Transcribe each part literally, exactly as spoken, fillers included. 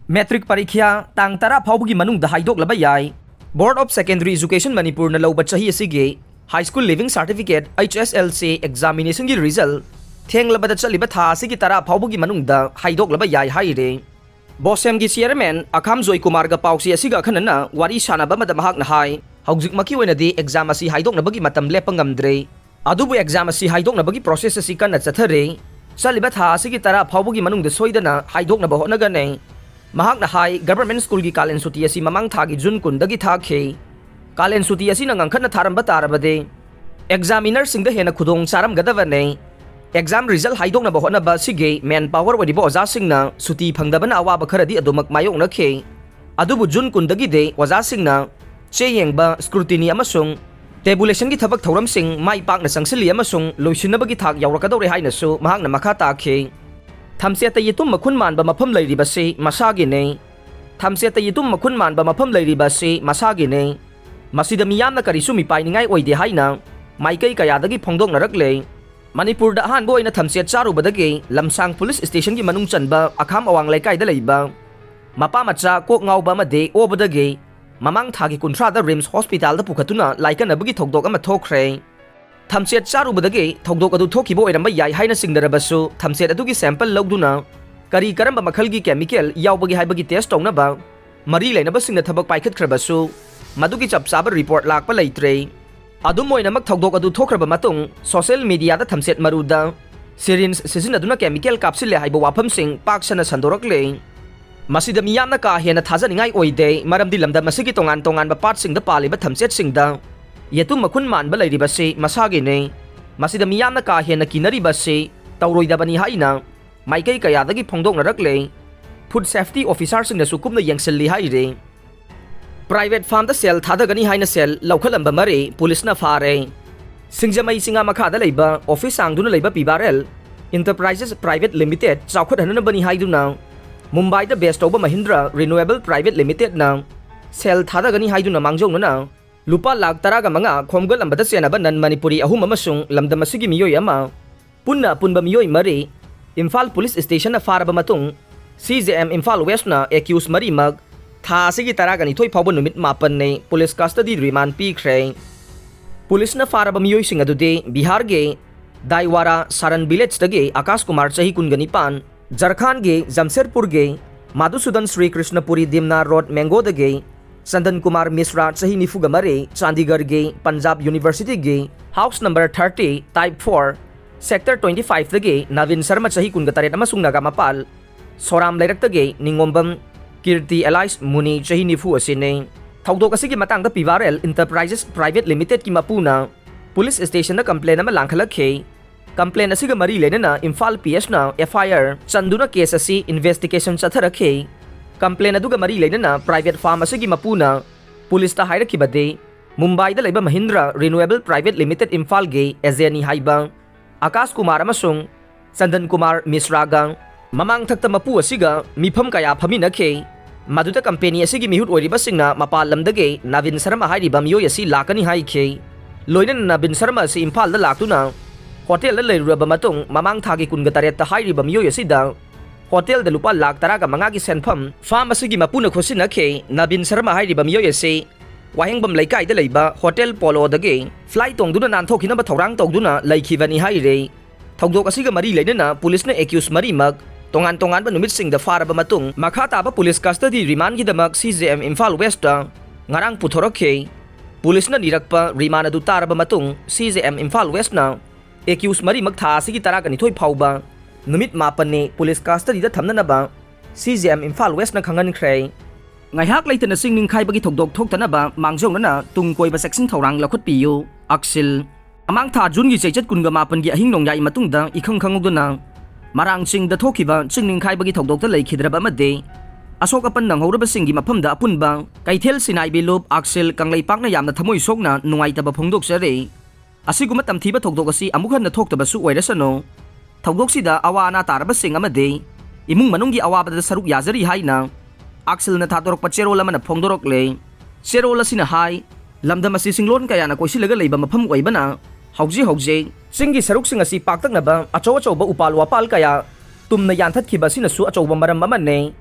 Matric ꯄꯔꯤꯈ꯭ꯌꯥ ꯇꯥꯡ ꯇꯔꯥ ꯐꯥꯎꯕꯒꯤ ꯃꯅꯨꯡꯗ ꯍꯥꯏꯗꯣꯛꯂꯕ ꯌꯥꯏ꯫ Board of Secondary Education ꯃꯅꯤꯄꯨꯔꯅ ꯂꯧꯕ ꯆꯍꯤ ꯑꯁꯤꯒꯤ High School Leaving Certificate, H S L C, examination ꯒꯤ result ꯊꯦꯡꯂꯕꯗ ꯆꯠꯂꯤꯕ ꯊꯥ ꯑꯁꯤꯒꯤ ꯇꯔꯥ ꯐꯥꯎꯕꯒꯤ ꯃꯅꯨꯡꯗ ꯍꯥꯏꯗꯣꯛꯂꯕ ꯌꯥꯏ ꯍꯥꯏꯔꯦ꯫ ꯕꯣꯁꯦꯝꯒꯤ chairman ꯑꯈꯥꯝ ꯖꯣꯏꯀꯨꯃꯥꯔꯒ ꯄꯥꯎꯆꯦ ꯑꯁꯤꯒ ꯑꯈꯟꯅꯅ ꯋꯥꯔꯤ ꯁꯥꯟꯅꯕ ꯑꯃꯗ ꯃꯍꯥꯛꯅ ꯍꯥꯏ, ꯍꯧꯖꯤꯛꯃꯛꯀꯤ ꯑꯣꯏꯅꯗꯤ exam ꯑꯁꯤ ꯍꯥꯏꯗꯣꯛꯅꯕꯒꯤ ꯃꯇꯝ ꯂꯦꯞꯄ ꯉꯝꯗ꯭ꯔꯦ꯫ ꯑꯗꯨꯕꯨ exam ꯑꯁꯤ ꯍꯥꯏꯗꯣꯛꯅꯕꯒꯤ process ꯑꯁꯤ ꯀꯟꯅ ꯆꯠꯊꯔꯤ꯫ ꯆꯠꯂꯤꯕ ꯊꯥ ꯑꯁꯤꯒꯤ ꯇꯔꯥ ꯐꯥꯎꯕꯒꯤ ꯃꯅꯨꯡꯗ ꯁꯣꯏꯗꯅ ꯍꯥꯏꯗꯣꯛꯅꯕ ꯍꯣꯠꯅꯒꯅꯤ꯫ ꯃꯍꯥꯛꯅ ꯍꯥꯏ, government school ꯒꯤ ꯀꯥꯂꯦꯟ ꯁꯨꯇꯤ ꯑꯁꯤ ꯃꯃꯥꯡ ꯊꯥꯒꯤ ꯖꯨꯟ ꯀꯨꯟꯗꯒꯤ ꯊꯥꯈꯤ꯫ ꯀꯥꯂꯦꯟ ꯁꯨꯇꯤ ꯑꯁꯤꯅ ꯉꯟꯈꯠꯅ ꯊꯥꯔꯝꯕ ꯇꯥꯔꯕꯗꯤ examiner ꯁꯤꯡꯗ ꯍꯦꯟꯅ ꯈꯨꯗꯣꯡ ꯆꯥꯔꯝꯒꯗꯕꯅꯤ꯫ Exam result ꯍꯥꯏꯗꯣꯛꯅꯕ ꯍꯣꯠꯅꯕ ꯑꯁꯤꯒꯤ main power ꯑꯣꯏꯔꯤꯕ ꯑꯣꯖꯥꯁꯤꯡꯅ ꯁꯨꯇꯤ ꯐꯪꯗꯕꯅ ꯑꯋꯥꯕ ꯈꯔꯗꯤ ꯑꯗꯨꯃꯛ ꯃꯥꯌꯣꯛꯅꯈꯤ꯫ ꯑꯗꯨꯕꯨ ꯖꯨꯟ ꯀꯨꯟꯗꯒꯤꯗꯤ ꯑꯣꯖꯥꯁꯤꯡꯅ ꯆꯦ ꯌꯦꯡꯕ, scrutiny ꯑꯃꯁꯨꯡ tabulation ꯒꯤ ꯊꯕꯛ ꯊꯧꯔꯝꯁꯤꯡ ꯃꯥꯏ ꯄꯥꯛꯅ ꯆꯪꯁꯤꯜꯂꯤ ꯑꯃꯁꯨꯡ ꯂꯣꯏꯁꯤꯟꯅꯕꯒꯤ ꯊꯥꯛ ꯌꯧꯔꯛꯀꯗꯧꯔꯦ ꯍꯥꯏꯅꯁꯨ ꯃꯍꯥꯛꯅ ꯃꯈꯥ ꯇꯥꯈꯤ꯫ ꯊꯝꯆꯦꯠꯇ ꯌꯦꯇꯨꯝ ꯃꯈꯨꯟ ꯃꯥꯟꯕ ꯃꯐꯝ ꯂꯩꯔꯤꯕꯁꯤ ꯃꯁꯥꯒꯤꯅꯤ꯫ ꯊꯝꯆꯦꯠꯇ ꯌꯦꯇꯨꯝ ꯃꯈꯨꯟ ꯃꯥꯟꯕ ꯃꯐꯝ ꯂꯩꯔꯤꯕ ꯑꯁꯤ ꯃꯁꯥꯒꯤꯅꯤ꯫ ꯃꯁꯤꯗ ꯃꯤꯌꯥꯝꯅ ꯀꯔꯤꯁꯨ ꯃꯤꯄꯥꯏꯅꯤꯡꯉꯥꯏ ꯑꯣꯏꯗꯦ ꯍꯥꯏꯅ ꯃꯥꯏꯀꯩ ꯀꯌꯥꯗꯒꯤ ꯐꯣꯡꯗꯣꯛꯅꯔꯛꯂꯦ꯫ ꯃꯅꯤꯄꯨꯔꯗ ꯑꯍꯥꯟꯕ ꯑꯣꯏꯅ ꯊꯝꯆꯦꯠ ꯆꯥꯔꯨꯕꯗꯒꯤ ꯂꯝꯁꯥꯡ police station ꯒꯤ ꯃꯅꯨꯡ ꯆꯟꯕ ꯑꯈꯥꯝ ꯑꯋꯥꯡ ꯂꯩꯀꯥꯏꯗ ꯂꯩꯕ ꯃꯄꯥ ꯃꯆꯥ ꯀꯣꯛ ꯉꯥꯎꯕ ꯑꯃꯗꯤ ꯑꯣꯕꯗꯒꯤ ꯃꯃꯥꯡ ꯊꯥꯒꯤ ꯀꯨꯟꯊ꯭ꯔꯥꯗ RIMS hospital ꯗ ꯄꯨꯈꯠꯇꯨꯅ ꯂꯥꯏꯀꯠꯅꯕꯒꯤ ꯊꯧꯗꯣꯛ ꯑꯃ ꯊꯣꯛꯈ꯭ꯔꯦ꯫ ꯊꯝꯆꯦꯠ ꯆꯥꯔꯨꯕꯗꯒꯤ ꯊꯧꯗꯣꯛ ꯑꯗꯨ ꯊꯣꯛꯈꯤꯕ ꯑꯣꯏꯔꯝꯕ ꯌꯥꯏ ꯍꯥꯏꯅ ꯆꯤꯡꯅꯔꯕꯁꯨ, ꯊꯝꯆꯦꯠ ꯑꯗꯨꯒꯤ sample ꯂꯧꯗꯨꯅ ꯀꯔꯤ ꯀꯔꯝꯕ ꯃꯈꯜꯒꯤ chemical ꯌꯥꯎꯕꯒꯦ ꯍꯥꯏꯕꯒꯤ test ꯇꯧꯅꯕ ꯃꯔꯤ ꯂꯩꯅꯕꯁꯤꯡꯅ ꯊꯕꯛ ꯄꯥꯏꯈꯠꯈ꯭ꯔꯕꯁꯨ, ꯃꯗꯨꯒꯤ ꯆꯞ ꯆꯥꯕ report ꯂꯥꯛꯄ ꯂꯩꯇ꯭ꯔꯦ꯫ ꯑꯗꯨꯝ ꯑꯣꯏꯅꯃꯛ, ꯊꯧꯗꯣꯛ ꯑꯗꯨ ꯊꯣꯛꯈ꯭ꯔꯕ ꯃꯇꯨꯡ social media ꯗ ꯊꯝꯆꯦꯠ ꯃꯔꯨꯗ syringe ꯁꯤꯖꯤꯟꯅꯗꯨꯅ chemical ꯀꯥꯞꯁꯤꯜꯂꯦ ꯍꯥꯏꯕ ꯋꯥꯐꯝꯁꯤꯡ ꯄꯥꯛ ꯁꯟꯅ ꯁꯟꯗꯣꯔꯛꯂꯦ꯫ ꯃꯁꯤꯗ ꯃꯤꯌꯥꯝꯅ ꯀꯥ ꯍꯦꯟꯅ ꯊꯥꯖꯅꯤꯡꯉꯥꯏ ꯑꯣꯏꯗꯦ, ꯃꯔꯝꯗꯤ ꯂꯝꯗꯝ ꯑꯁꯤꯒꯤ ꯇꯣꯉꯥꯟ ꯇꯣꯉꯥꯟꯕ part ꯁꯤꯡꯗ ꯄꯥꯜꯂꯤꯕ ꯊꯝꯆꯦꯠꯁꯤꯡꯗ ꯌꯦꯇꯨꯝ ꯃꯈꯨꯟ ꯃꯥꯟꯕ ꯂꯩꯔꯤꯕꯁꯤ ꯃꯁꯥꯒꯤꯅꯤ꯫ ꯃꯁꯤꯗ ꯃꯤꯌꯥꯝꯅ ꯀꯥ ꯍꯦꯟꯅ ꯀꯤꯅꯔꯤꯕꯁꯤ ꯇꯧꯔꯣꯏꯗꯕꯅꯤ ꯍꯥꯏꯅ ꯃꯥꯏꯀꯩ ꯀꯌꯥꯗꯒꯤ ꯐꯣꯡꯗꯣꯛꯅꯔꯛꯂꯦ꯫ Food safety officer ꯁꯤꯡꯅꯁꯨ ꯀꯨꯞꯅ ꯌꯦꯡꯁꯤꯜꯂꯤ ꯍꯥꯏꯔꯤ꯫ Private farm ꯗ ꯁꯦꯜ ꯊꯥꯗꯒꯅꯤ ꯍꯥꯏꯅ ꯁꯦꯜ ꯂꯧꯈꯠꯂꯝꯕ ꯃꯔꯤ ꯄꯨꯂꯤꯁꯅ ꯐꯥꯔꯦ꯫ ꯁꯤꯡꯖꯃꯩ ꯆꯤꯉꯥ ꯃꯈꯥꯗ ꯂꯩꯕ office ꯁꯥꯡꯗꯨꯅ ꯂꯩꯕ ꯄꯤ ꯕꯥꯔꯦꯜ Enterprises Private Limited ꯆꯥꯎꯈꯠꯍꯟꯅꯕꯅꯤ ꯍꯥꯏꯗꯨꯅ ꯃꯨꯝꯕꯥꯏꯗ base ꯇꯧꯕ Mahindra Renewable Private Limited ꯅ ꯁꯦꯜ ꯊꯥꯗꯒꯅꯤ ꯍꯥꯏꯗꯨꯅ ꯃꯥꯡꯖꯧꯅꯅ ꯂꯨꯄꯥ ꯂꯥꯈ ꯇꯔꯥꯒ ꯃꯉꯥ ꯈꯣꯝꯒꯠꯂꯝꯕꯗ ꯆꯦꯟꯅꯕ non Manipuri ꯑꯍꯨꯝ ꯑꯃꯁꯨꯡ ꯂꯝꯗꯝ ꯑꯁꯤꯒꯤ ꯃꯤꯑꯣꯏ ꯑꯃ, ꯄꯨꯟꯅ ꯑꯄꯨꯟꯕ ꯃꯤꯑꯣꯏ ꯃꯔꯤ ꯏꯝꯐꯥꯜ police station ꯅ ꯐꯥꯔꯕ ꯃꯇꯨꯡ, ꯁꯤ ꯖꯦ ꯑꯦꯝ ꯏꯝꯐꯥꯜ ꯋꯦꯁꯅ ꯑꯦꯀ꯭ꯌꯨꯁ ꯃꯔꯤꯃꯛ ꯊꯥ ꯑꯁꯤꯒꯤ ꯇꯔꯥꯒ ꯅꯤꯊꯣꯏ ꯐꯥꯎꯕ ꯅꯨꯃꯤꯠ ꯃꯥꯄꯟꯅꯤ ꯄꯨꯂꯤꯁ ꯀꯁꯇꯗꯤ ꯔꯤꯃꯥꯟ ꯄꯤꯈ꯭ꯔꯦ꯫ ꯄꯨꯂꯤꯁꯅ ꯐꯥꯔꯕ ꯃꯤꯑꯣꯏꯁꯤꯡ ꯑꯗꯨꯗꯤ ꯕꯤꯍꯥꯔꯒꯤ ꯗꯥꯏꯋꯥꯔꯥ ꯁꯥꯔꯟ ꯚꯤꯂꯦꯖꯇꯒꯤ ꯑꯀꯥꯁ ꯀꯨꯃꯥꯔ ꯆꯍꯤ ꯀꯨꯟꯒ ꯅꯤꯄꯥꯟ, ꯖꯔꯈꯥꯟꯒꯤ ꯖꯝꯁꯦꯗꯄꯨꯔꯒꯤ ꯃꯥꯙꯨꯁꯨꯗꯟ ꯁ꯭ꯔꯤ ꯀ꯭ꯔꯤꯁꯅꯄꯨꯔꯤ ꯗꯤꯝꯅꯥ ꯔꯣꯗ ꯃꯦꯡꯒꯣꯗꯒꯤ ꯆꯟꯗꯟ ꯀꯨꯃꯥꯔ ꯃꯤꯁ꯭ꯔꯥ ꯆꯍꯤ ꯅꯤꯐꯨꯒ ꯃꯔꯤ, ꯆꯥꯟꯗꯤꯒꯔꯒꯤ ꯄꯟꯖꯥꯕ ꯌꯨꯅꯤꯚꯔꯁꯤꯇꯤꯒꯤ house number thirty, type four, sector twenty ꯐꯥꯏꯚꯇꯒꯤ ꯅꯕꯤꯟ ꯁꯔꯃ ꯆꯍꯤ ꯀꯨꯟꯒ ꯇꯔꯦꯠ ꯑꯃꯁꯨꯡ ꯅꯥꯒꯥꯃꯄꯥꯜ ꯁꯣꯔꯥꯝ ꯂꯩꯔꯛꯇꯒꯤ ꯅꯤꯉꯣꯝꯕꯝ ꯀꯤꯔꯇꯤ ꯑꯦꯂꯥꯏꯁ ꯃꯨꯅꯤ ꯆꯍꯤ ꯅꯤꯐꯨ ꯑꯁꯤꯅꯤ꯫ ꯊꯧꯗꯣꯛ ꯑꯁꯤꯒꯤ ꯃꯇꯥꯡꯗ ꯄꯤꯚꯥꯔ ꯑꯦꯜ ꯏꯟꯇꯔꯄ꯭ꯔꯥꯏꯖꯦꯁ ꯄ꯭ꯔꯥꯏꯚꯦꯠ ꯂꯤꯃꯤꯇꯦꯗꯀꯤ ꯃꯄꯨꯅ ꯄꯨꯂꯤꯁ ꯁ꯭ꯇꯦꯁꯟꯗ ꯀꯝꯄ꯭ꯂꯦꯟ ꯑꯃ ꯂꯥꯡꯈꯠꯂꯛꯈꯤ꯫ ꯀꯝꯄ꯭ꯂꯦꯟ ꯑꯁꯤꯒ ꯃꯔꯤ ꯂꯩꯅꯅ ꯏꯝꯐꯥꯜ ꯄꯤ ꯑꯦꯁꯅ ꯑꯦꯐ ꯑꯥꯏ ꯑꯥꯔ ꯆꯟꯗꯨꯅ ꯀꯦꯁ ꯑꯁꯤ ꯏꯟꯚꯦꯁꯇꯤꯒꯦꯁꯟ ꯆꯠꯊꯔꯛꯈꯤ꯫ ꯀꯝꯄ꯭ꯂꯦꯟ ꯑꯗꯨꯒ ꯃꯔꯤ ꯂꯩꯅꯅ ꯄ꯭ꯔꯥꯏꯚꯦꯠ ꯐꯥꯔꯝ ꯑꯁꯤꯒꯤ ꯃꯄꯨꯅ ꯄꯨꯂꯤꯁꯇ ꯍꯥꯏꯔꯛꯈꯤꯕꯗꯤ, ꯃꯨꯝꯕꯥꯏꯗ ꯂꯩꯕ ꯃꯍꯤꯟꯗ꯭ꯔ ꯔꯤꯅ꯭ꯌꯨꯑꯦꯕꯜ ꯄ꯭ꯔꯥꯏꯚꯦꯠ ꯂꯤꯃꯤꯇꯦꯗ ꯏꯝꯐꯥꯜꯒꯤ ꯑꯦꯖꯦꯅꯤ ꯍꯥꯏꯕ ꯑꯀꯥꯁ ꯀꯨꯃꯥꯔ ꯑꯃꯁꯨꯡ ꯆꯟꯗꯟ ꯀꯨꯃꯥꯔ ꯃꯤꯁ꯭ꯔꯥꯒ ꯃꯃꯥꯡꯊꯛꯇ ꯃꯄꯨ ꯑꯁꯤꯒ ꯃꯤꯐꯝ ꯀꯌꯥ ꯐꯝꯃꯤꯟꯅꯈꯤ꯫ ꯃꯗꯨꯗ ꯀꯝꯄꯦꯅꯤ ꯑꯁꯤꯒꯤ ꯃꯤꯍꯨꯠ ꯑꯣꯏꯔꯤꯕꯁꯤꯡꯅ ꯃꯄꯥꯟ ꯂꯝꯗꯒꯤ ꯅꯕꯤꯟ ꯁꯔꯃ ꯍꯥꯏꯔꯤꯕ ꯃꯤꯑꯣꯏ ꯑꯁꯤ ꯂꯥꯛꯀꯅꯤ ꯍꯥꯏꯈꯤ꯫ ꯂꯣꯏꯅꯅ ꯅꯕꯤꯟ ꯁꯔꯃ ꯑꯁꯤ ꯏꯝꯐꯥꯜꯗ ꯂꯥꯛꯇꯨꯅ ꯍꯣꯇꯦꯜꯗ ꯂꯩꯔꯨꯔꯕ ꯃꯇꯨꯡ, ꯃꯃꯥꯡ ꯊꯥꯒꯤ ꯀꯨꯟꯒ ꯇꯔꯦꯠꯇ ꯍꯥꯏꯔꯤꯕ ꯃꯤꯑꯣꯏ ꯑꯁꯤꯗ ꯍꯣꯇꯦꯜꯗ ꯂꯨꯄꯥ ꯂꯥꯈ ꯇꯔꯥꯒ ꯃꯉꯥꯒꯤ ꯁꯦꯟꯐꯝ ꯐꯥꯔꯝ ꯑꯁꯤꯒꯤ ꯃꯄꯨꯅ ꯈꯨꯠꯁꯤꯟꯅꯈꯤ꯫ ꯅꯕꯤꯟ ꯁꯔꯃ ꯍꯥꯏꯔꯤꯕ ꯃꯤꯑꯣꯏ ꯑꯁꯤ ꯋꯥꯍꯦꯡꯕꯝ ꯂꯩꯀꯥꯏꯗ ꯂꯩꯕ ꯍꯣꯇꯦꯜ ꯄꯣꯂꯣꯗꯒꯤ ꯐ꯭ꯂꯥꯏꯠ ꯇꯣꯡꯗꯨꯅ ꯅꯥꯟꯊꯣꯛꯈꯤꯅꯕ ꯊꯧꯔꯥꯡ ꯇꯧꯗꯨꯅ ꯂꯩꯈꯤꯕꯅꯤ ꯍꯥꯏꯔꯤ꯫ ꯊꯧꯗꯣꯛ ꯑꯁꯤꯒ ꯃꯔꯤ ꯂꯩꯅꯅ ꯄꯨꯂꯤꯁꯅ ꯑꯦꯀ꯭ꯌꯨꯁ ꯃꯔꯤꯃꯛ ꯇꯣꯉꯥꯟ ꯇꯣꯉꯥꯟꯕ ꯅꯨꯃꯤꯠꯁꯤꯡꯗ ꯐꯥꯔꯕ ꯃꯇꯨꯡ, ꯃꯈꯥ ꯇꯥꯕ ꯄꯨꯂꯤꯁ ꯀꯁꯇꯗꯤ ꯔꯤꯃꯥꯟꯒꯤꯗꯃꯛ ꯁꯤ ꯖꯦ ꯑꯦꯝ ꯏꯝꯐꯥꯜ ꯋꯦꯁꯇ ꯉꯔꯥꯡ ꯄꯨꯊꯣꯔꯛꯈꯤ꯫ ꯄꯨꯂꯤꯁꯅ ꯅꯤꯔꯛꯄ ꯔꯤꯃꯥꯟ ꯑꯗꯨ ꯇꯥꯔꯕ ꯃꯇꯨꯡ, ꯁꯤ ꯖꯦ ꯑꯦꯝ ꯏꯝꯐꯥꯜ ꯋꯦꯁꯅ ꯑꯦꯀ꯭ꯌꯨꯁ ꯃꯔꯤꯃꯛ ꯊꯥ ꯑꯁꯤꯒꯤ ꯇꯔꯥꯒ ꯅꯤꯊꯣꯏ ꯐꯥꯎꯕ ꯅꯨꯃꯤꯠ ꯃꯥꯄꯟꯅꯤ ꯄꯨꯂꯤꯁ ꯀꯁꯇꯗꯤꯗ ꯊꯝꯅꯅꯕ ꯁꯤ ꯖꯦ ꯑꯦꯝ ꯏꯝꯐꯥꯜ ꯋꯦꯁꯅ ꯈꯪꯍꯟꯈ꯭ꯔꯦ꯫ ꯉꯥꯏꯍꯥꯛ ꯂꯩꯇꯅ ꯆꯤꯡ ꯅꯤꯡꯈꯥꯏꯕꯒꯤ ꯊꯧꯗꯣꯛ ꯊꯣꯛꯇꯅꯕ ꯃꯥꯡꯖꯧꯅꯅ ꯇꯨꯡ ꯀꯣꯏꯕ ꯆꯦꯛꯁꯤꯟ ꯊꯧꯔꯥꯡ ꯂꯧꯈꯠꯄꯤꯌꯨ꯫ ꯑꯛꯁꯤꯜ꯫ ꯃꯃꯥꯡ ꯊꯥ ꯖꯨꯟꯒꯤ ꯆꯩꯆꯠ ꯀꯨꯟꯒ ꯃꯥꯄꯟꯒꯤ ꯑꯍꯤꯡ ꯅꯣꯡꯌꯥꯏ ꯃꯇꯨꯡꯗ ꯏꯈꯪ ꯈꯪꯍꯧꯗꯅ ꯃꯔꯥꯡ ꯆꯤꯡꯗ ꯊꯣꯛꯈꯤꯕ ꯆꯤꯡ ꯅꯤꯡꯈꯥꯏꯕꯒꯤ ꯊꯧꯗꯣꯛꯇ ꯂꯩꯈꯤꯗ꯭ꯔꯕ ꯑꯃꯗꯤ ꯑꯁꯣꯛ ꯑꯄꯟ ꯅꯪꯍꯧꯔꯕꯁꯤꯡꯒꯤ ꯃꯐꯝꯗ ꯑꯄꯨꯟꯕ ꯀꯩꯊꯦꯜ ꯁꯤꯅꯥꯏꯕꯤ ꯂꯨꯞ ꯑꯛꯁꯤꯜ ꯀꯪꯂꯩꯄꯥꯛꯅ ꯌꯥꯝꯅ ꯊꯃꯣꯏ ꯁꯣꯛꯅ ꯅꯨꯡꯉꯥꯏꯇꯕ ꯐꯣꯡꯗꯣꯛꯆꯔꯤ꯫ ꯑꯁꯤꯒꯨꯝꯕ ꯇꯝꯊꯤꯕ ꯊꯧꯗꯣꯛ ꯑꯁꯤ ꯑꯃꯨꯛ ꯍꯟꯅ ꯊꯣꯛꯇꯕꯁꯨ ꯑꯣꯏꯔꯁꯅꯨ꯫ ꯊꯧꯗꯣꯛꯁꯤꯗ ꯑꯋꯥ ꯑꯅꯥ ꯇꯥꯔꯕꯁꯤꯡ ꯑꯃꯗꯤ ꯏꯃꯨꯡ ꯃꯅꯨꯡꯒꯤ ꯑꯋꯥꯕꯗ ꯁꯔꯨꯛ ꯌꯥꯖꯔꯤ ꯍꯥꯏꯅ ꯑꯛꯁꯤꯜꯅ ꯊꯥꯗꯣꯔꯛꯄ ꯆꯦꯔꯣꯜ ꯑꯃꯅ ꯐꯣꯡꯗꯣꯔꯛꯂꯦ꯫ ꯆꯦꯔꯣꯜ ꯑꯁꯤꯅ ꯍꯥꯏ, ꯂꯝꯗꯝ ꯑꯁꯤ ꯆꯤꯡꯂꯣꯟ ꯀꯌꯥꯅ ꯀꯣꯏꯁꯤꯜꯂꯒ ꯂꯩꯕ ꯃꯐꯝ ꯑꯣꯏꯕꯅ ꯍꯧꯖꯤꯛ ꯍꯧꯖꯤꯛ ꯆꯤꯡꯒꯤ ꯁꯔꯨꯛꯁꯤꯡ ꯑꯁꯤ ꯄꯥꯛꯇꯛꯅꯕ ꯑꯆꯧ ꯑꯆꯧꯕ ꯎꯄꯥꯜ ꯋꯥꯄꯥꯜ ꯀꯌꯥ ꯇꯨꯝꯅ ꯌꯥꯟꯊꯠꯈꯤꯕ ꯑꯁꯤꯅꯁꯨ ꯑꯆꯧꯕ ꯃꯔꯝ ꯑꯃꯅꯤ꯫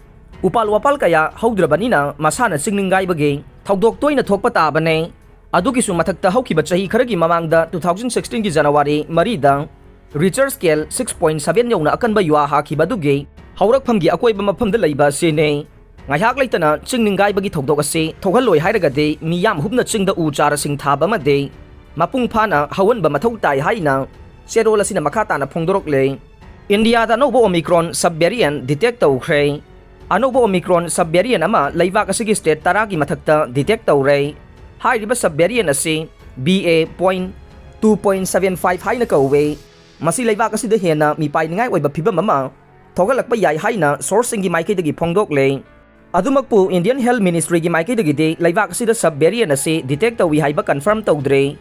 ꯎꯄꯥꯜ ꯋꯥꯄꯥꯜ ꯀꯌꯥ ꯍꯧꯗ꯭ꯔꯕꯅꯤꯅ ꯃꯁꯥꯅ ꯆꯤꯡ ꯅꯤꯡꯒꯥꯏꯕꯒꯤ ꯊꯧꯗꯣꯛ ꯇꯣꯏꯅ ꯊꯣꯛꯄ ꯇꯥꯕꯅꯤ꯫ ꯑꯗꯨꯒꯤꯁꯨ ꯃꯊꯛꯇ, ꯍꯧꯈꯤꯕ ꯆꯍꯤ ꯈꯔꯒꯤ ꯃꯃꯥꯡꯗ, two thousand sixteen ꯒꯤ January ꯃꯔꯤꯗ Richter scale six point seven ꯌꯧꯅ ꯑꯀꯟꯕ ꯌꯨꯍꯥ ꯍꯥꯈꯤꯕ ꯑꯗꯨꯒꯤ ꯍꯧꯔꯛꯐꯝꯒꯤ ꯑꯀꯣꯏꯕ ꯃꯐꯝꯗ ꯂꯩꯕ ꯑꯁꯤꯅꯤ꯫ ꯉꯥꯏꯍꯥꯛ ꯂꯩꯇꯅ ꯆꯤꯡ ꯅꯤꯡꯒꯥꯏꯕꯒꯤ ꯊꯧꯗꯣꯛ ꯑꯁꯤ ꯊꯣꯛꯍꯜꯂꯣꯏ ꯍꯥꯏꯔꯒꯗꯤ, ꯃꯤꯌꯥꯝ ꯍꯨꯞꯅ ꯆꯤꯡꯗ ꯎ ꯆꯥꯔꯁꯤꯡ ꯊꯥꯕ ꯑꯃꯗꯤ ꯃꯄꯨꯡ ꯐꯥꯅ ꯍꯧꯍꯟꯕ ꯃꯊꯧ ꯇꯥꯏ ꯍꯥꯏꯅ ꯆꯦꯔꯣꯜ ꯑꯁꯤꯅ ꯃꯈꯥ ꯇꯥꯅ ꯐꯣꯡꯗꯣꯔꯛꯂꯤ꯫ ꯏꯟꯗꯤꯌꯥꯗ ꯑꯅꯧꯕ Omicron sub variant detect ꯇꯧꯈ꯭ꯔꯦ꯫ ꯑꯅꯧꯕ Omicron sub variant ꯑꯃ ꯂꯩꯕꯥꯛ ꯑꯁꯤꯒꯤ state ꯇꯔꯥꯒꯤ ꯃꯊꯛꯇ detect ꯇꯧꯔꯦ꯫ ꯍꯥꯏꯔꯤꯕ sub variant ꯑꯁꯤ B A point two point seven five ꯍꯥꯏꯅ ꯀꯧꯋꯦ꯫ ꯃꯁꯤ ꯂꯩꯕꯥꯛ ꯑꯁꯤꯗ ꯍꯦꯟꯅ ꯃꯤꯄꯥꯏꯅꯤꯡꯉꯥꯏ ꯑꯣꯏꯕ ꯐꯤꯕꯝ ꯑꯃ ꯊꯣꯛꯍꯜꯂꯛꯄ ꯌꯥꯏ ꯍꯥꯏꯅ source ꯁꯤꯡꯒꯤ ꯃꯥꯏꯀꯩꯗꯒꯤ ꯐꯣꯡꯗꯣꯛꯂꯦ꯫ ꯑꯗꯨꯃꯛꯄꯨ, Indian Health Ministry ꯒꯤ ꯃꯥꯏꯀꯩꯗꯒꯤꯗꯤ ꯂꯩꯕꯥꯛ ꯑꯁꯤꯗ sub variant ꯑꯁꯤ detect ꯇꯧꯏ ꯍꯥꯏꯕ confirm ꯇꯧꯗ꯭ꯔꯤ꯫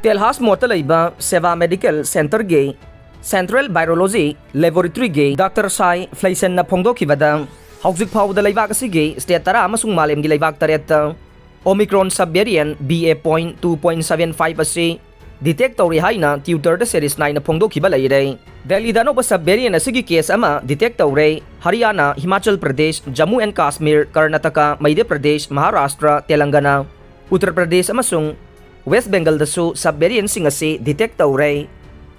ꯇꯦꯜꯍꯥꯁ ꯃꯣꯠꯇ ꯂꯩꯕ ꯁꯦꯕꯥ Medical Center ꯒꯤ Central Virology Laboratory ꯒꯤ Doctor Sai Fleishan ꯅ ꯐꯣꯡꯗꯣꯛꯈꯤꯕꯗ, ꯍꯧꯖꯤꯛ ꯐꯥꯎꯕꯗ ꯂꯩꯕꯥꯛ ꯑꯁꯤꯒꯤ state ꯇꯔꯥ ꯑꯃꯁꯨꯡ ꯃꯥꯂꯦꯝꯒꯤ ꯂꯩꯕꯥꯛ ꯇꯔꯦꯠꯇ Omicron sub variant B A point two point seven five ꯑꯁꯤ detect ꯇꯧꯔꯦ ꯍꯥꯏꯅ Twitter ꯗ ꯁꯦꯔꯤꯁ ꯅꯥꯏꯅ ꯐꯣꯡꯗꯣꯛꯈꯤꯕ ꯂꯩꯔꯦ꯫ ꯗꯦꯜꯂꯤꯗ ꯑꯅꯧꯕ sub variant ꯑꯁꯤꯒꯤ case ꯑꯃ detect ꯇꯧꯔꯦ꯫ ꯍꯔꯤꯌꯥꯅꯥ, ꯍꯤꯃꯥꯆꯜ ꯄ꯭ꯔꯗꯦꯁ, ꯖꯝꯃꯨ and ꯀꯥꯁꯃꯤꯔ, ꯀꯔꯅꯥꯇꯀꯥ, ꯃꯩꯙ꯭ꯌ ꯄ꯭ꯔꯗꯦꯁ, ꯃꯍꯥꯔꯥꯁꯇ꯭ꯔ, ꯇꯦꯂꯪꯒꯅꯥ, ꯎꯠꯇꯔ ꯄ꯭ꯔꯗꯦꯁ ꯑꯃꯁꯨꯡ ꯋꯦꯁ ꯕꯦꯡꯒꯜꯗꯁꯨ sub variant ꯁꯤꯡ ꯑꯁꯤ detect ꯇꯧꯔꯦ꯫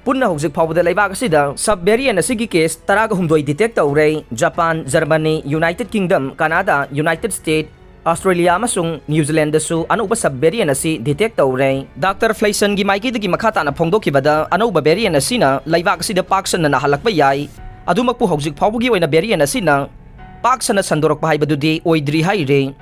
ꯄꯨꯟꯅ ꯍꯧꯖꯤꯛ ꯐꯥꯎꯕꯗ ꯂꯩꯕꯥꯛ ꯑꯁꯤꯗ sub variant ꯑꯁꯤꯒꯤ case ꯇꯔꯥꯒ ꯍꯨꯝꯗꯣꯏ detect ꯇꯧꯔꯦ꯫ ꯖꯄꯥꯟ, ꯖꯔꯃꯅꯤ, United Kingdom, ꯀꯅꯥꯗꯥ, United States, ꯑꯁꯇ꯭ꯔꯦꯂꯤꯌꯥ ꯑꯃꯁꯨꯡ ꯅ꯭ꯌꯨꯖꯤꯂꯦꯟꯗꯁꯨ ꯑꯅꯧꯕ sub variant ꯑꯁꯤ detect ꯇꯧꯔꯦ꯫ Doctor Fleishan ꯒꯤ ꯃꯥꯏꯀꯩꯗꯒꯤ ꯃꯈꯥ ꯇꯥꯅ ꯐꯣꯡꯗꯣꯛꯈꯤꯕꯗ, ꯑꯅꯧꯕ variant ꯑꯁꯤꯅ ꯂꯩꯕꯥꯛ ꯑꯁꯤꯗ ꯄꯥꯛ ꯁꯟꯅ ꯅꯥꯍꯜꯂꯛꯄ ꯌꯥꯏ꯫ ꯑꯗꯨꯃꯛꯄꯨ, ꯍꯧꯖꯤꯛ ꯐꯥꯎꯕꯒꯤ ꯑꯣꯏꯅ variant ꯑꯁꯤꯅ ꯄꯥꯛ ꯁꯟꯅ ꯁꯟꯗꯣꯔꯛꯄ ꯍꯥꯏꯕꯗꯨꯗꯤ ꯑꯣꯏꯗ꯭ꯔꯤ ꯍꯥꯏꯔꯤ꯫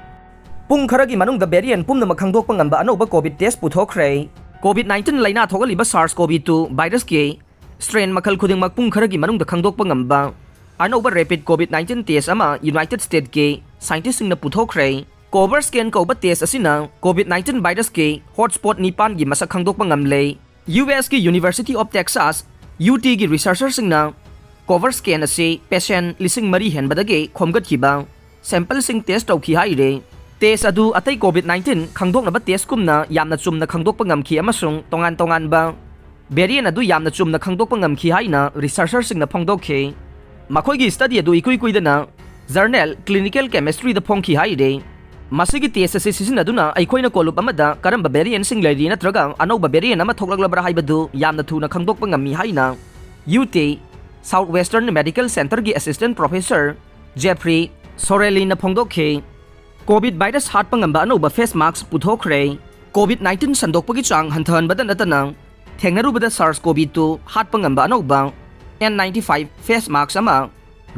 ꯄꯨꯡ ꯈꯔꯒꯤ ꯃꯅꯨꯡꯗ variant ꯄꯨꯝꯅꯃꯛ ꯈꯪꯗꯣꯛꯄ ꯉꯝꯕ ꯑꯅꯧꯕ COVID test ꯄꯨꯊꯣꯛꯈ꯭ꯔꯦ꯫ COVID nineteen ꯂꯥꯏꯅꯥ ꯊꯣꯛꯍꯜꯂꯤꯕ SARS-CoV two virus ꯀꯤ strain ꯃꯈꯜ ꯈꯨꯗꯤꯡꯃꯛ ꯄꯨꯡ ꯈꯔꯒꯤ ꯃꯅꯨꯡꯗ ꯈꯪꯗꯣꯛꯄ ꯉꯝꯕ ꯑꯅꯧꯕ rapid COVID nineteen test ꯑꯃ United States ꯀꯤ scientist ꯁꯤꯡꯅ ꯄꯨꯊꯣꯛꯈ꯭ꯔꯦ꯫ CoverScan ꯀꯧꯕ test ꯑꯁꯤꯅ COVID nineteen virus ꯀꯤ hotspot ꯅꯤꯄꯥꯟꯒꯤ ꯃꯁꯛ ꯈꯪꯗꯣꯛꯄ ꯉꯝꯂꯦ꯫ U S ꯀꯤ University of Texas, U T ꯒꯤ researcher ꯁꯤꯡꯅ CoverScan ꯑꯁꯤ patient ꯂꯤꯁꯤꯡ ꯃꯔꯤ ꯍꯦꯟꯕꯗꯒꯤ ꯈꯣꯝꯒꯠꯈꯤꯕ sample ꯁꯤꯡ test ꯇꯧꯈꯤ ꯍꯥꯏꯔꯦ꯫ Test ꯑꯗꯨ ꯑꯇꯩ COVID nineteen ꯈꯪꯗꯣꯛꯅꯕ test ꯀꯨꯝꯅ ꯌꯥꯝꯅ ꯆꯨꯝꯅ ꯈꯪꯗꯣꯛꯄ ꯉꯝꯈꯤ ꯑꯃꯁꯨꯡ ꯇꯣꯉꯥꯟ ꯇꯣꯉꯥꯟꯕ variant ꯑꯗꯨ ꯌꯥꯝꯅ ꯆꯨꯝꯅ ꯈꯪꯗꯣꯛꯄ ꯉꯝꯈꯤ ꯍꯥꯏꯅ researcher ꯁꯤꯡꯅ ꯐꯣꯡꯗꯣꯛꯈꯤ꯫ ꯃꯈꯣꯏꯒꯤ study ꯑꯗꯨ ꯏꯀꯨꯏ ꯀꯨꯏꯗꯅ journal Clinical Chemistryꯗ ꯐꯣꯡꯈꯤ ꯍꯥꯏꯔꯤ꯫ ꯃꯁꯤꯒꯤ test ꯑꯁꯤ ꯁꯤꯖꯤꯟꯅꯗꯨꯅ ꯑꯩꯈꯣꯏꯅ ꯀꯣꯂꯨꯞ ꯑꯃꯗ ꯀꯔꯝꯕ variantꯁꯤꯡ ꯂꯩꯔꯤ ꯅꯠꯇ꯭ꯔꯒ ꯑꯅꯧꯕ variant ꯑꯃ ꯊꯣꯛꯂꯛꯂꯕ꯭ꯔꯥ ꯍꯥꯏꯕꯗꯨ ꯌꯥꯝꯅ ꯊꯨꯅ ꯈꯪꯗꯣꯛꯄ ꯉꯝꯃꯤ ꯍꯥꯏꯅ UT South Western Medical Centerꯒꯤ Assistant Professor Jeffrey Sorelliꯅ ꯐꯣꯡꯗꯣꯛꯈꯤ꯫ COVID virus ꯍꯥꯠꯄ ꯉꯝꯕ ꯑꯅꯧꯕ face mask ꯄꯨꯊꯣꯛꯈ꯭ꯔꯦ꯫ COVID nineteen ꯁꯟꯗꯣꯛꯄꯒꯤ ꯆꯥꯡ ꯍꯟꯊꯍꯟꯕꯗ ꯅꯠꯇꯅ, ꯊꯦꯡꯅꯔꯨꯕꯗ SARS-CoV two ꯍꯥꯠꯄ ꯉꯝꯕ ꯑꯅꯧꯕ N ninety-five face mask ꯑꯃ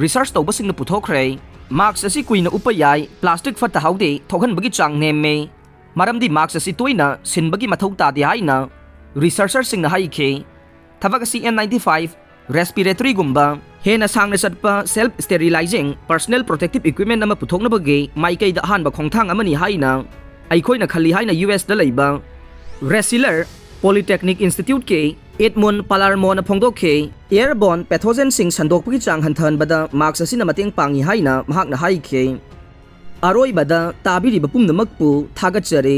research ꯇꯧꯕꯁꯤꯡꯅ ꯄꯨꯊꯣꯛꯈ꯭ꯔꯦ꯫ Mask ꯑꯁꯤ ꯀꯨꯏꯅ ꯎꯞꯄ ꯌꯥꯏ, plastic ꯐꯠꯇ ꯍꯥꯎꯗꯤ ꯊꯣꯛꯍꯟꯕꯒꯤ ꯆꯥꯡ ꯅꯦꯝꯃꯦ, ꯃꯔꯝꯗꯤ mask ꯑꯁꯤ ꯇꯣꯏꯅ ꯁꯤꯟꯕꯒꯤ ꯃꯊꯧ ꯇꯥꯗꯦ ꯍꯥꯏꯅ researcherꯁꯤꯡꯅ ꯍꯥꯏꯈꯤ꯫ ꯊꯕꯛ ꯑꯁꯤ N ninety-five respiratoryꯒꯨꯝꯕ ꯍꯦꯟꯅ ꯁꯥꯡꯅ ꯆꯠꯄ self sterilizing personal protective equipment ꯑꯃ ꯄꯨꯊꯣꯛꯅꯕꯒꯤ ꯃꯥꯏꯀꯩꯗ ꯑꯍꯥꯟꯕ ꯈꯣꯡꯊꯥꯡ ꯑꯃꯅꯤ ꯍꯥꯏꯅ ꯑꯩꯈꯣꯏꯅ ꯈꯜꯂꯤ ꯍꯥꯏꯅ USꯗ ꯂꯩꯕ Rensselaer Polytechnic Instituteꯀꯤ Edmund Palermoꯅ ꯐꯣꯡꯗꯣꯛꯈꯤ꯫ Airborne pathogenꯁꯤꯡ ꯁꯟꯗꯣꯛꯄꯒꯤ ꯆꯥꯡ ꯍꯟꯊꯍꯟꯕꯗ mask ꯑꯁꯤꯅ ꯃꯇꯦꯡ ꯄꯥꯡꯏ ꯍꯥꯏꯅ ꯃꯍꯥꯛꯅ ꯍꯥꯏꯈꯤ꯫ ꯑꯔꯣꯏꯕꯗ ꯇꯥꯕꯤꯔꯤꯕ ꯄꯨꯝꯅꯃꯛꯄꯨ ꯊꯥꯒꯠꯆꯔꯤ꯫